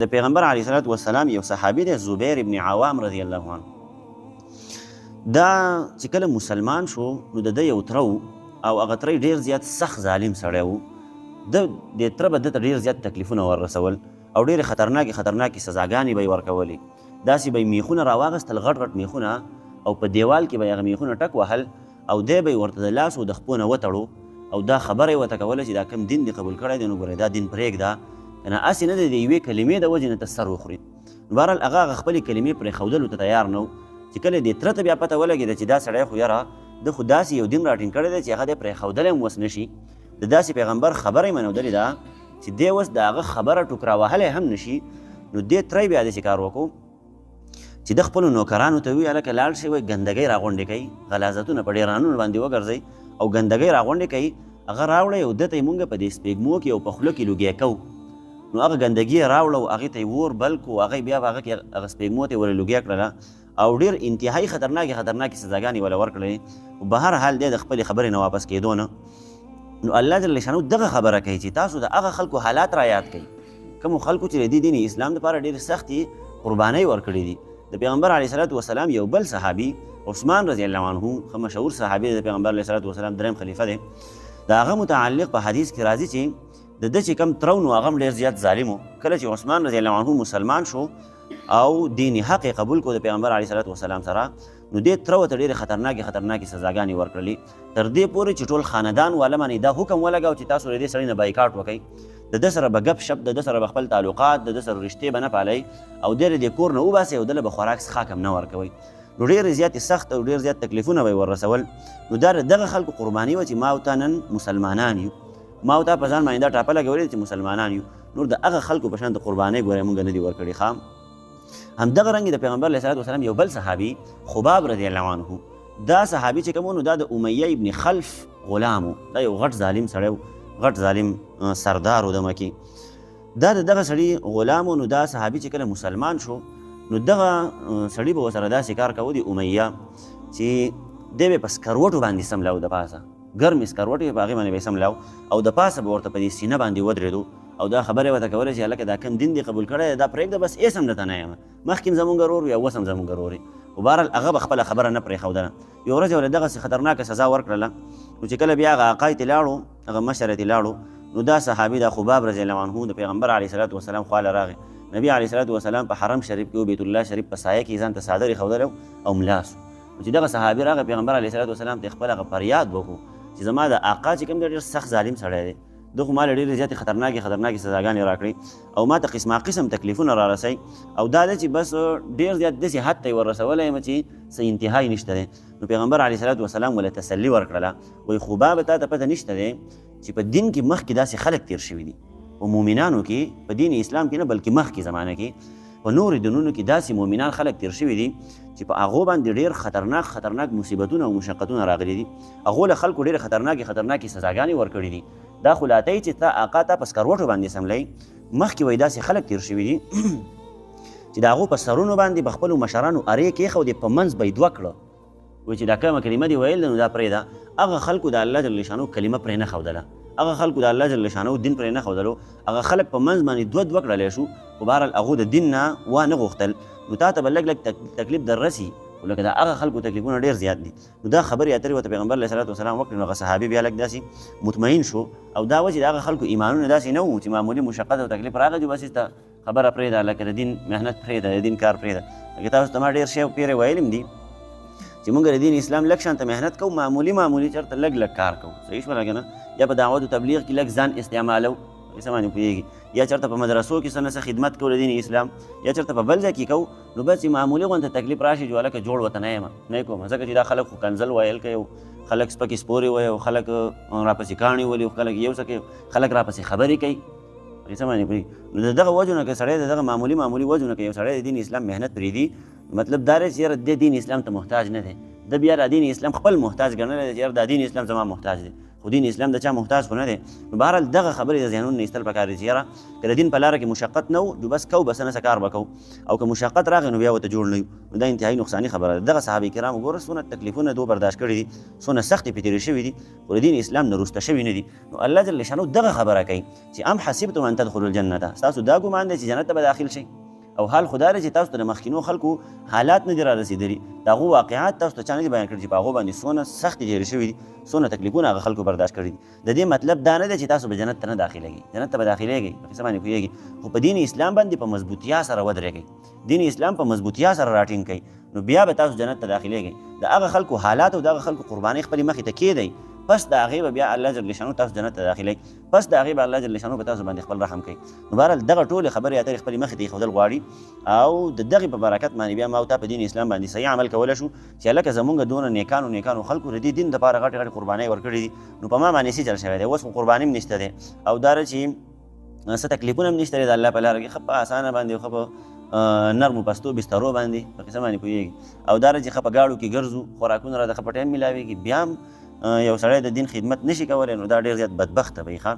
د پیغمبر علیه الصلاة والسلام یو صحابي دی، زبیر ابن عوام رضی الله عنه. دا چې کله مسلمان شو نو د ده یو تره و، او هغه تره ډېر زیات سخت ظالم سړی و. ده دې تره به ده ته ډېر زیات تکلیفونه وررسول او ډېرې خطرناکې خطرناکې سزاګانې به یې ورکولې. داسې به یې میخونه راواغستل، غټ غټ میخونه، او په دیوال کې به یې هغه میخونه ټک وهل، او دی به یې ورته د لاس او د خپو نه وتړو، او دا خبره یې ورته کوله چې دا کوم دین دې قبول کړی دی نو ګوره دا دین پرېږده، که نه هسې نه دی د یوې کلمې د وجې نه ته سر وخورې. نو بهرحال هغه هغه خپلې کلمې پرېښودلو ته تیار نه و. چې کله دې تره ته بیا پته ولګېده چې دا سړی خو یاره ده خو داسې یو دین راټینګ کړی دی چې هغه دی پرېښودلی هم اوس نه شي، د داسې پیغمبر خبره یې منودلې ده چې دی اوس د هغه خبره ټوکرا وهلی هم نه شي، نو دې تره یې بیا داسې کار وکړو چې د خپلو نوکرانو ته ووایي هلکه لاړ شئ، وایي ګندګۍ راغونډې کړئ، غلاظتونه په ډېرانونو باندې وګرځئ او ګندګۍ راغونډې کړئ، هغه راوړئ او ده ته یې مونږ په دې سپېږمو کې او په خوله کې لوګی کوو. نو هغه ګندګي یې راوړه او هغې ته یې اور بل کړو، هغه یې بیا په هغه کې هغه سپېږمو ته یې ورله لوګی کړله او ډېر انتهایي خطرناکې خطرناکې سزاګانې یې ورله ورکړلې. خو بهر حال دی د خپلې خبرې نه واپس کېدو نه. نو الله جل شانه دغه خبره کوي چې تاسو د هغه خلکو حالات را یاد کړئ کومو خلکو چې د دې دین اسلام لپاره ډېرې سختې قربانۍ ورکړې دي. د پیغمبر علیه الصلاة والسلام یو بل صحابي عثمان رضی الله عنه، ښه مشهور صحابي دی، د پیغمبر علیه الصلاة والسلام دریم خلیفه دی، د هغه متعلق په حدیث کې راځي چې د ده چې کوم تره و نو هغه هم ډېر زیات ظالم و. کله چې عثمان رضی الله عنه مسلمان شو او دین حق یې قبول کړو د پیغمبر علیه الصلاة والسلام سره، نو دې تره ورته ډېرې خطرناکې خطرناکې سزاګانې ورکړلې، تر دې پورې چې ټول خاندان واله باندې دا حکم ولګاو چې تاسو له دې سړي نه بایکاټ وکړئ، د ده سره به ګپ شپ، د ده سره به خپل تعلقات، د ده سره رشتې به نه پالئ او دی له دې کور نه وباسئ او ده له به خوراک څښاک هم نه ورکوئ. نو ډېرې زیاتې سخت او ډېر زیات تکلیفونه به یې وررسول. نو دا د دغه خلکو قرباني وه چې ما او تا نن مسلمانان یو، ما او تا په ځان باندې دا ټاپه لګولې ده چې مسلمانان یو، نور د هغه خلکو په شان د قربانۍ ګورې مونږ نه دي ورکړي. ښه، همدغه رنګ د پیغمبر علیه الصلاة والسلام یو بل صحابي خباب رضی الله عنه، دا صحابي چې کوم نو دا د امیه ابن خلف غلام و، دا یو غټ ظالم سړی و، غټ ظالم سردار و د مکې، دا د دغه سړي غلام و. نو دا صحابي چې کله مسلمان شو نو دغه سړي به ورسره داسې کار کوو د امیه چې دی به په سکروټو باندې سملاو، د پاسه ګرمې سکروټې په هغې باندې به یې سملاو او د پاسه به ورته په دې سینه باندې ودرېدو او دا خبره یې ورته کوله چې هلکه دا کوم دین دې قبول کړی دی دا پرېږده، بس هېڅ هم درته نه یم، مخکې هم زمونږ ورور وي او اوس هم زمونږ ورور یې. خو بهرحال هغه به خپله خبره نه پرېښودله. یوه ورځ یې ورله دغسې خطرناکه سزا ورکړله، نو چې کله بیا هغه آقای ته لاړو، هغه مشر ته لاړو، نو دا صحابي دا خباب رضی الله عنه د پیغمبر علیه الصلاة والسلام خواله راغی. نبی علیه الصلاة والسلام په حرم شریف کې و، بیت الله شریف په سایه کې ځان ته څادر ایښودلی او ملا سو. نو چې دغه صحابي راغی پیغمبر علیه الصلاة والسلام ته خپل هغه فریاد وکړو چې زما د آقا چې کوم دی ډېر سخت ظالم سړی دی، ده خو ما له ډېرې زیاتې خطرناکې خطرناکې سزاګانې راکړې او ما ته قسمه قسم تکلیفونه را رسوي او دا ده چې بس ډېر زیات داسې حد ته یې وررسولی یم چې څه انتها یې نشته دی. نو پیغمبر علیه الصلاة والسلام ورله تسلي ورکړله، وایي خبابه تا ته پته نشته دی چې په دین کې مخکې داسې خلک تېر شوي دي، په مؤمنانو کې، په دین اسلام کې نه بلکې مخکې زمانه کې په نورو دینونو کې داسې مؤمنان خلک تېر شوي دي چې په هغو باندې ډېر خطرناک خطرناک مصیبتونه او مشقتونه راغلي دي، هغو له خلکو ډېرې خطرناکې خطرناکې سزاګانې ورکړي دي. دا خو لا ته یې چې تا آقا تا په سکروټو باندې سملوي، مخکې وایي داسې خلک تېر شوي دي چې د هغو په سرونو باندې به خپلو مشرانو ارې کېښودې، په منځ به یې دوه کړه، وایي چې دا کومه کلمه دې ویل ده نو دا پرېږده. هغه خلکو د الله جل شانه کلمه پرې نه ښودله، هغه خلکو د الله جل شانه دین پرې نه ښودلو، هغه خلک په منځ باندې دوه دوه کړلی شو، خو بهرحال هغو د دین نه وا نه غوښتل. نو تا ته به لږ لږ تکلیف در رسي، خو لکه د هغه خلکو تکلیفونه ډېر زیات دي. نو دا خبرې اترې ورته پیغمبر علیه الصلاة والسلام وکړې، نو هغه صحابي بیا لږ داسې مطمئن شو. او دا وه چې د هغه خلکو ایمانونه داسې نه وو چې معمولي مشقت او تکلیف راغی چې بس ته خبره پرېږده، لکه د دین محنت پرېږده، د دین کار پرېږده. لکه تاسو ته ما ډېر شی پېرې ویلي هم دي چې موږ د دین اسلام لږ شانته محنت کوو، معمولي معمولي چېرته لږ لږ کار کوو، صحیح شوله که نه، یا په دعوت و تبلیغ کې لږ ځان استعمالو، څه باندې پوهېږي، یا چېرته په مدرسو کې څه نه څه خدمت کوو د دین اسلام، یا چېرته په بل ځای کې کوو، نو بس چې معمولي غونته تکلیف راشي چې هلکه جوړ ورته نه یم، نه یې کوم، ځکه چې دا خلک خو کنځل ویل کوي، خلک سپکې سپورې وایي، او خلک راپسې کاڼي ولي، خلک یو څه کوي، خلک راپسې خبرې کوي، څه باندې پوهېږي. نو د دغه وجو نه که سړی د دغه معمولي معمولي وجو نه که یو سړی د دین اسلام محنت پرېږدي، مطلب دا دی چې یاره د دین اسلام ته محتاج نه دی، ده بیا د دین اسلام خپل محتاج ګڼلی دی چې یاره دا دین اسلام زما محتاج دی. خو دین اسلام د چا محتاج خو نه دی. نو بهرحال دغه خبرې د ذهنونو نه ایستل پکار دي چې یاره که د دین په لاره کې مشقت نه و نو بس کو بس نه څه کار به کوو، او که مشقت راغی نو بیا ورته جوړ نه یو. نو دا انتهایي نقصاني خبره ده. دغه صحابه کرامو ګوره څونه تکلیفونه دوی برداشت کړي دي، څونه سختې پرې تېرې شوي دي، خو د دین اسلام نه روسته شوي نه دي. نو الله جل شانه دغه خبره کوي چې ام حسبتم ان تدخلوا الجنة، ستاسو دا ګمان دی چې جنت ته به داخل شئ، او حال خو دا دی چې تاسو ته د مخکینو خلکو حالات نه دي را رسېدلي، د هغو واقعات تاسو ته چا نه دي بیان کړي چې په هغو باندې څونه سختې تېرې شوي دي، څونه تکلیفونه هغه خلکو برداشت کړي دي. د دې مطلب دا نه دی چې تاسو به جنت ته نه داخلېږئ، جنت ته به داخلېږئ، په قصه باندې پوهېږئ، خو په دین اسلام باندې په مضبوطیا سره ودرېږئ، دین اسلام په مضبوطیا سره راټینګ کړئ، نو بیا به تاسو جنت ته داخلېږئ. د هغه خلکو حالات او د هغه خلکو قربانۍ خپلې مخې ته کېږدئ، پس د هغې به بیا الله جل شانه تاسو جنت ته داخلوي، پس د هغې به الله جل شانه په تاسو باندې خپل رحم کوي. نو بهرحال دغه ټولې خبرې اترې خپلې مخې ته ایښودل غواړي، او د دغې په برکت باندې بیا ما او تا په دین اسلام باندې صحیح عمل کولی شو چې هلکه زمونږ دونه نیکانو نیکانو خلکو د دې دین دپاره غټې غټې قربانۍ ورکړې دي، نو په ما باندې څه چل شوی دی؟ اوس خو قرباني هم نشته دی، او دا چې څه تکلیفونه هم نشته دی د الله په لاره کې، ښه په اسانه باندې، ښه په نرمو پستو بسترو باندې په قصه باندې پوهېږي، او دا چې ښه په ګاړو کې ګرځو، خوراکونه راته ښه په ټایم میلاویږي، بیا هم یو سړی د دین خدمت نشي کولی، نو دا ډېر زیات بدبخته وي. ښه.